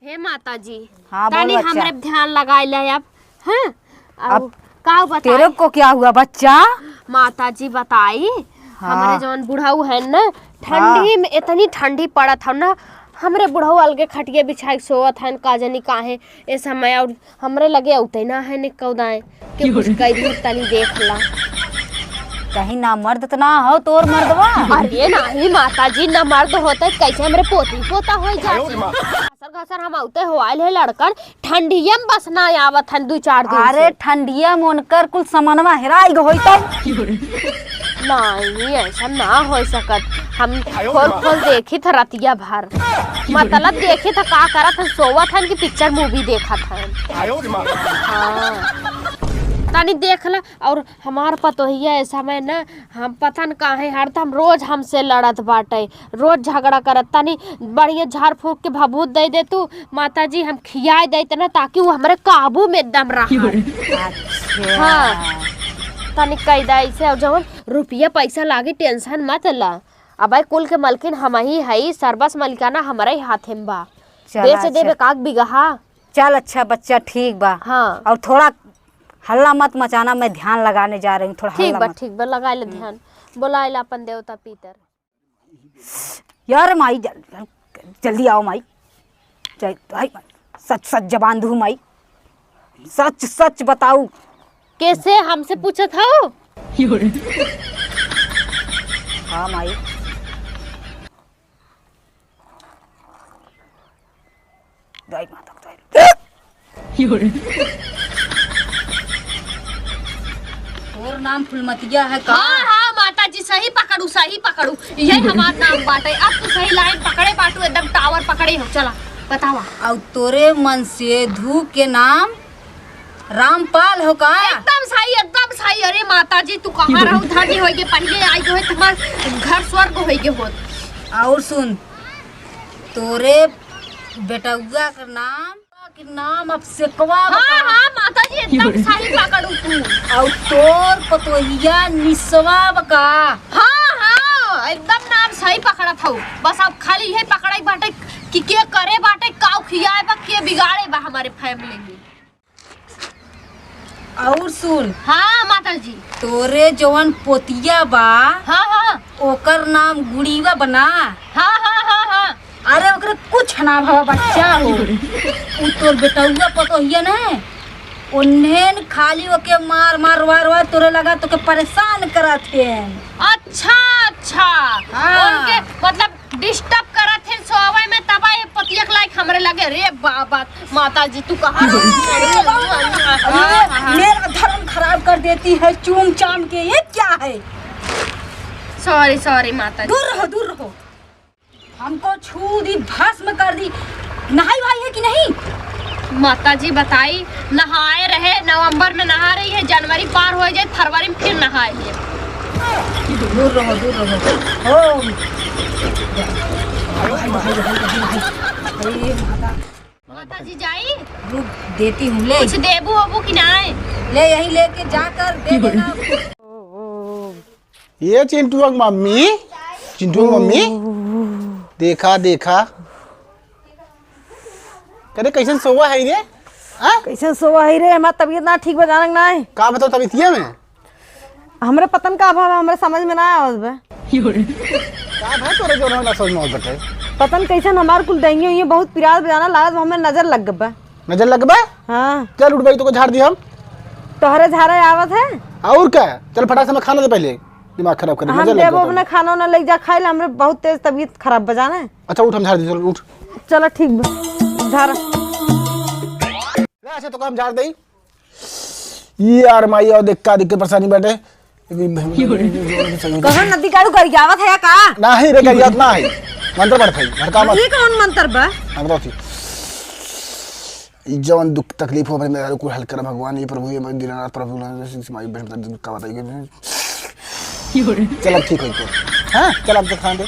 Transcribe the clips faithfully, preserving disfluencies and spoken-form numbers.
हे माता जी, हाँ, बोल तनी बच्चा। हमरे ध्यान लगाई ले अब, हैं? अब अब का बताई? तेरे को क्या हुआ बच्चा? माता जी बताई, हाँ। हमरे जौन बुढ़ऊ है न, हाँ। ठंडी में इतनी ठंडी पड़त हौ न, हमरे बुढ़ऊ अलगे खटिया बिछाई के सोवत हन, का जनी काहे ए समय, और हमरे लगे औते ना है ने कौदाए कि कुछ कह दी, तनी देख ला। कहीं ना मर्द त ना हो तोर मर्दवा? अरे नाही माता जी, ना मर्द होते कैसे हमरे पोती पोता हो जाते? घसर घसर हम औते हो आइल है लड़कन, ठंडिया में बस ना आवत हन दू चार दिन अरे से। ठंडिया में उनकर कुल समनवा हेराई गो होई तब। नहीं, ऐसा ना हो सकत। हम खोल खोल देखी था रतिया भर, मतलब देखी था का करत हन, सोवत हन कि पिक्चर मूवी देखत हन। हाँ। तनी देख ला, और हमार पतोहिया ए समय ना, हम पता न काहे हरदम रोज हमसे लड़त बाटे, रोज झगड़ा करत। तनी बढ़िया झाड़ फूँक के भभूत दे दे तू माता जी, हम खियाए देते ना, ताकि वो हमरे काबू में एकदम रहा। अच्छा। हाँ, तनी कह दे ऐसे, और जवन रुपया पैसा लागी टेंशन मत ला। अब कुल के मलकिन हम ही हई, सरबस मलिकाना हमरे ही हाथे में बा। चल, बेच अच्छा। देबे काक बिगहा। चल अच्छा बच्चा, ठीक बा। हाँ। और थोड़ा हल्ला मत मचाना, मैं ध्यान लगाने जा रही हूँ, थोड़ा ठीक हल्ला बा, मत। ठीक बा, लगा ले ध्यान। बोला आइला अपन देवता पितर। यार माई, जल-, जल-, जल्दी आओ माई। जय, हाय माई, सच सच जबान दू माई, सच सच बताऊ। कैसे हमसे पूछत हो? हाँ माई। जय माता दी, जय। तोर नाम फुलमतिया है का? हाँ, हाँ, माता जी, सही पकड़ू, सही पकड़ू। यही हमार नाम बाटे। अब तू सही लाइन पकड़े बाटू, एकदम टावर पकड़े हो। चला, बतावा। और तोरे मन से धू के नाम रामपाल हो का? एकदम सही, एकदम सही। अरे माता जी, तू कहाँ रहू? धन्य होइगे, पहिले आई गए, तुम्हार घर स्वर्ग होइगे होत। और सुन, तोरे बेटउआ के नाम, के नाम अब सेकवा हाँ, बता। हाँ, माता जी, एकदम सही पकड़ू तू। और तोर पतोहिया निसवा बका। हाँ, हाँ, एकदम नाम सही पकड़त हऊ। बस अब खाली यही पकड़ाई बाटे कि के करे बाटे, काऊ खियाए बा, के बिगाड़े बा हमारे फैमिली में। और सुन। हाँ, माता जी। तोरे जवन पोतिया बा, हाँ, हाँ। ओकर नाम गुड़ीवा बना। हाँ, हाँ, हाँ, हाँ। अरे, ओकरे कुछ ना भवा, बच्चा हो। उ तोर बेटउआ पतोहिया न, उन्हें खाली ओके मार, मार, वार, वार तोरे लगा, तोके परेशान करत है। अच्छा, अच्छा। हाँ। उनके, मतलब, disturb करत है सोवे में, तब ये पतिया के लायक हमरे लगे। रे बाबा, माता जी, तू कहाँ अरे, अरे, मेरा धर्म खराब कर देती है चूम चाम के, ये क्या है? Sorry, sorry माता जी। दूर रहो, दूर रहो। हमको छू दी, भस्म कर दी। नहाई वहाई है कि नहीं? माता जी बताई, नहाए रहे, नवंबर में नहा रही है, जनवरी पार हो जाए, फरवरी में फिर नहाए लिए। दूर रहो, दूर रहो। ओ। अरे माता। माता जी जाई? रुक, देती हूँ, ले। कुछ देबू होबू कि नाय? ले, यहीं लेके जाकर दे देना। ये चिंटुआ की मम्मी, चिंटुआ की मम्मी, देखा, देखा। करे कैसन सोवा है रे? हाँ? कैसन सोवा है रे? हमार तबीयत ना ठीक बा, जानक ना है। का बताओ तबीयतिया में? हमरे पतन का भाव, हमरे समझ में ना आवत बा। का भाई तोरे जो ना समझ में आवत बटे? पतन कैसन हमार कुल देंगे हुई बहुत पिरात बजाना लागत बा, हमें नजर लग गबा। नजर लगबा? हाँ। चल उठ भाई, तोको झाड़ दी हम। तोहरे झाड़े आवत है? और का? चल फटाक से हमें खाना दे पहले, दिमाग खराब कर हम नजर लग देबो गबा। अपने खाना ना ले जा खाए ला, हमरे बहुत तेज तबीयत खराब बजाना है। अच्छा उठ, हम झाड़ दी, चल उठ। चलो ठीक बा, झाड़। ले, अच्छा तोको हम झाड़ दई। ये यार माई, और देख का दिक्कत परेशानी बाटे। कहाँ नदी काढ़ू गरियावत है का? नाही रे, गरियावत ना है। मंत्र पढ़त है, भड़का मत। ये कौन मंत्र बा? हम तो थी। ई जवन दुख तकलीफ हो, मेरे को हल कर भगवान, ये प्रभु, ये मेरे दीनानाथ प्रभु, माई बहन का दुख का बताइए। चल अब ठीक होई तो। हाँ, चल अब दिखा दे।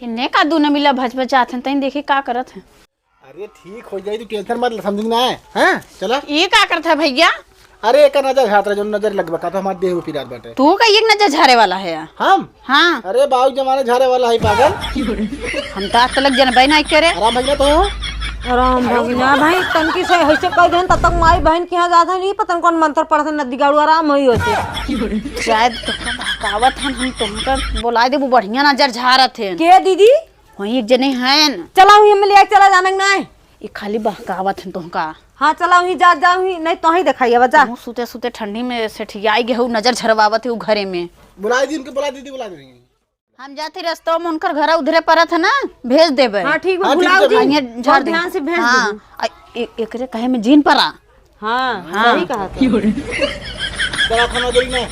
इन्हें का दूनो मिला भचभचात हैं, तईं देखी का करत हैं। अरे ठीक हो जाई, तू tension मत ले, समझी ना है? हाँ, चला। ये का करत है भैया? अरे, एकर नजर झारत रहे, जौन नजर लगबा का, तो हमार देह में पिरात बाटे। तू का एक नजर झारे वाला है? हम? हाँ। अरे, बाऊ जमाने झारे वाला है, पागल। हम तो आज तलक जनबे नहीं करे। आराम भगिना तो हो? आराम भगिना भाई, तनकी से ऐसे कह देन, तब तक माई बहन के यहाँ जात है, नहीं पता कौन मंत्र पढ़त है, नदी गाड़ू आराम होई होते। शायद तो बहकावत हन, हम तुमका बोला देबू, बढ़िया नजर झारत है। के दीदी? वहीं एक जने हैं। चला हुई, हम ले चला जाने ना है। ये खाली बहकावत हैं तुमका। हाँ, चला हुई, जा, जा हुई, नहीं तो ही दिखाई अब जा। तू सुते सुते ठंडी में सेठियाई गए हो, नजर झरवावत है उ घरे में। बुला दी उनके, बुला दीदी, बुला दी। हम जाते रस्तों में उनकर घर उधरे परत है ना, भेज देबे। हाँ, ठीक बा, हाँ, ठीक बुलाओ बा, जी। हाँ, ये झाड़ बहुत दे। ध्यान से भेज हाँ, दीजिए। आ, ए-, एकरे कहे में जीन परा। हाँ, हाँ। सही कहा तो। चला खाना दे ना।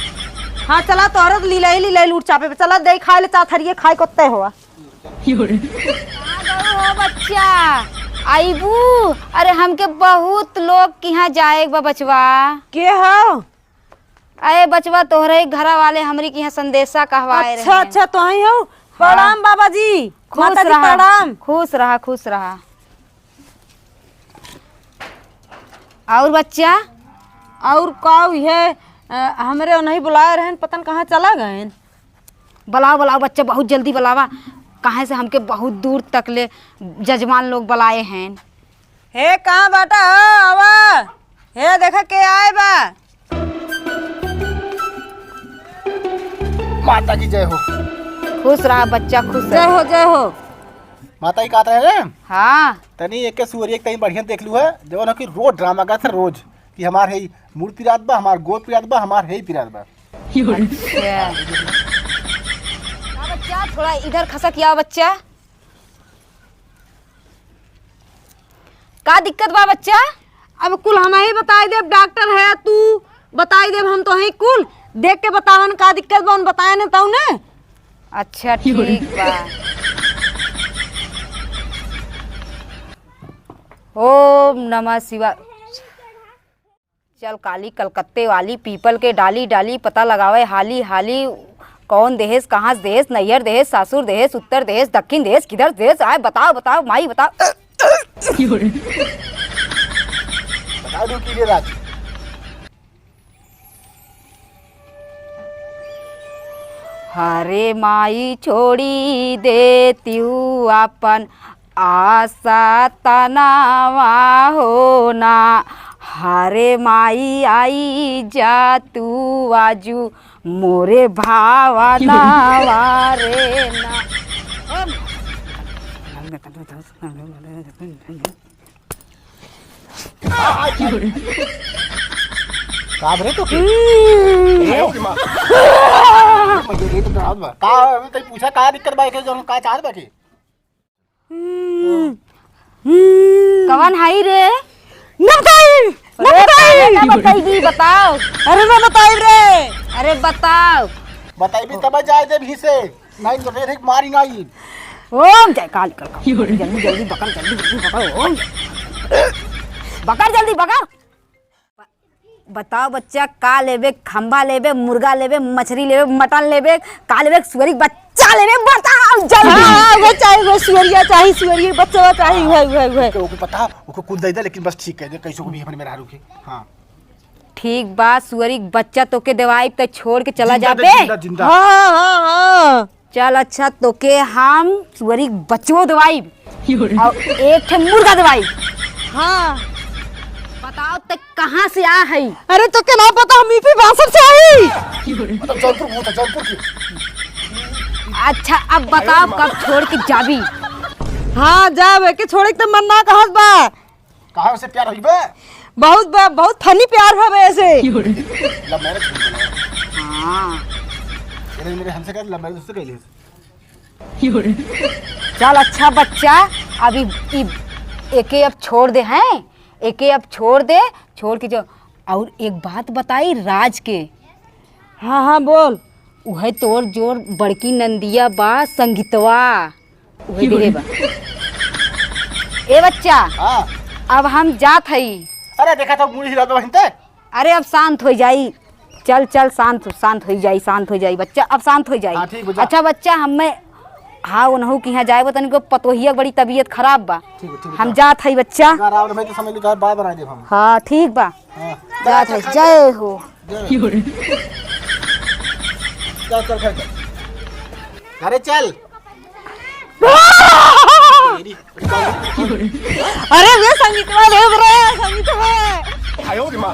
हाँ, चला तोहरे तो लीला ही लीला ही लूट चापे पे। चला दे खाए ले, चाह थरिये खाए कोते हुआ। कहाँ गयो हो बच्चा? आइबू? अरे हमके बहुत लोग के यहाँ जाए बा बचवा। के हो? अरे बचवा, तोहरे ही घरा वाले हमरी के यहाँ संदेशा कहवाए अच्छा, रहे। अच्छा, तो आई हो। हाँ। प्रणाम बाबा जी। खुश माता जी, रहा, प्रणाम। खुश रहा, खुश रहा। और बच्चा? और का, ये, अ, हमरे नहीं बुलाए रहन, पता न कहाँ चला गए। बुलाओ, बुलाओ बच्चा, बहुत जल्दी बुलावा। काहे से हमके बहुत दूर तक ले जजमान लोग बुलाए हैं। हे, कहाँ बाटा हो? आवा। हे, देखा के आए बा। माता की जय हो। खुश रहा बच्चा, खुश जय रहा। हो, जय हो। माता ही कहत रहे रे। हाँ। तनी एक के सुअरिया के तनी बढ़िया देख लू है, जवन हो कि रोज ड्रामा करत है रोज, कि हमार है मूड़ पिरात बा, हमार गोड़ पिरात बा, हमार है पिरात बा। अच्छा। का बच्चा, थोड़ा इधर खसक आवा बच्चा। का दिक्कत बा बच्चा? अब कुल हम ही बताई देब, डॉक्टर है, तू बताई देब, हम तो ही कुल देख के बतावन का दिक्कत बा, उन बताए न तऊ ने। अच्छा, ठीक बा। ओम नमः शिवाय। चल काली कलकत्ते वाली, पीपल के डाली डाली, पता लगावे हाली हाली, कौन देहेस, कहाँ देहेस, नैहर देहेस, सासुर देहेस, उत्तर देहेस, दक्षिण देहेस, किधर देहेस, आए बताओ, बताओ माई बताओ। बता दो की रे राज। हरे माई छोड़ी देतिउ आपन आसा तनावा हो ना, हरे माई आई जा तू आजू मोरे भावनावा रे ना। का भरे तो के? हम्म। ए, ओके माँ। ये तो डरावत बा। का, तई पूछा का दिक्कत बा, के जौन का चाहत बाटे? हम्म। हम्म। कवन हई रे? ना बताई, ना अरे, बताई। काहे ना बताई जी, बताओ। अरे ना बताई रे। अरे बताओ। बताई भी तब जाए दे भी से। नहीं तो रे मारी नहीं। ओम जय काल कर। जल्दी, जल्दी बकर, जल्दी, जल्दी बकर, ओम। बकर, जल्दी बकर। बताओ बच्चा, का लेबे? खम्बा लेबे, मुर्गा लेबे, मछरी लेबे, मटन लेबे, का लेबे? सुअरी बच्चा लेबे, बताओ जल्दी। हाँ, हाँ, वो चाही, वो सुअरिया चाही, सुअरिया बच्चा चाही, वही, वही, वही। ओके, ओके, पता, ओके कुल दे दे, लेकिन बस ठीक है, कैसे को भी अपने मेहरारू के। हाँ। ठीक बा, सुअरी बच्चा तोके देवाई, त छोड़ के चला जिंदा दे, जाबे। जिंदा, जिंदा। हाँ, हाँ, हाँ। चल अच्छा, तोके हम सुअरी बच्चो देवाई और एक ठे मुर्गा देवाई। हाँ। बताओ त कहाँ से आ है? अरे तोके ना पता, हम यूपी बासठ से आई। मतलब जौनपुर, वो तो जौनपुर की। अच्छा अब बताओ कब छोड़ के जाबी? हाँ जाबे, के छोड़े के त मन ना कहत बा। कहाँ से प्यार होई बे? बहुत बा, बहुत funny प्यार बा बे ऐसे। Love marriage होई बे। हाँ। अरे मेरे हमसे कर, love marriage उससे कर ले। चल अच्छा बच्चा, अब इ, इ, एके अब छोड़ दे हैं, एके अब छोड़ दे, छोड़ के जो, और एक बात बताई राज के। हाँ, हाँ, बोल। उहे तोर जोर बड़की नंदिया बा संगीतवा। उहे देहे बा। ए बच्चा, हाँ। अब हम जात हई। अरे देखा तो मुड़ी हिला दो बहिन ते। अरे अब शांत हो जाई। चल, चल, शांत, शांत हो जाई, शांत हो जाई बच्चा, अब शांत हो जाई। हाँ, ठीक बा, जा। अच्छा बच्चा, हमें हाँ, उनहू के यहाँ जाए बा, तनिको पतोहिया के बड़ी तबीयत खराब बा। ठीक बा, ठीक बा, हम चल। जात हई बच्चा। ना, रावण भाई के समय लिखा है, बात बना देब हम। हाँ, ठीक बा। हाँ। जात हई, जय हो। जय हो। चल, चल, चल, चल। अरे चल। अरे वे संगीतवा रे, रे संगीतवा। आयो रे माँ।